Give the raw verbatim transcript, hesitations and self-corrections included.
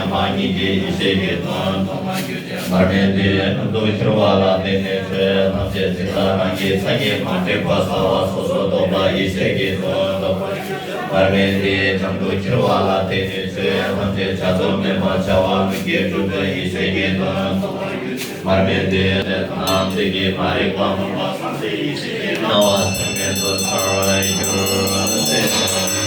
མ་ཉིད་ཀྱི་ཡེ་ཤེས་ཀྱི་དོན་མཐོང་བར་གྱུར་ཅིང་། མར་མེ་དེའི་ཁམས་སུ་ཁྱེར་བ་ལ་བརྟེན་ནས་ཆོས་ཐམས་ཅད་ཇི་ལྟར་རང་གི་མཚན་ཉིད་མ་འདྲེས་པ་གསལ་བ་སོ་སོར་རྟོག་པ་ཡེ་ཤེས་ཀྱི་དོན་རྟོགས་པར་གྱུར་ཅིང་། མར་མེ་དེའི་ཁམས་སུ་ཁྱེར་བ་ལ་བརྟེན་ནས་ཆོས་ཐམས་ཅད་བྱ་རྩོལ་མེད་པར་བྱ་བ་ལུས་ཀྱི་འབྲས་བུ་ཡེ་ཤེས་ཀྱི་དོན་རྟོགས་པར་གྱུར་ཅིང་། མར་མེ་དེའི་ལས་ཐམས་ཅད་ཀྱི་མ་རིག་པ་མུན་པ་སེལ་ཏེ་ཡེ་ཤེས་ཀྱི་སྣང་བ་ཟད་མེད་དུ་འཆར་བར་གྱུར་ཏེ།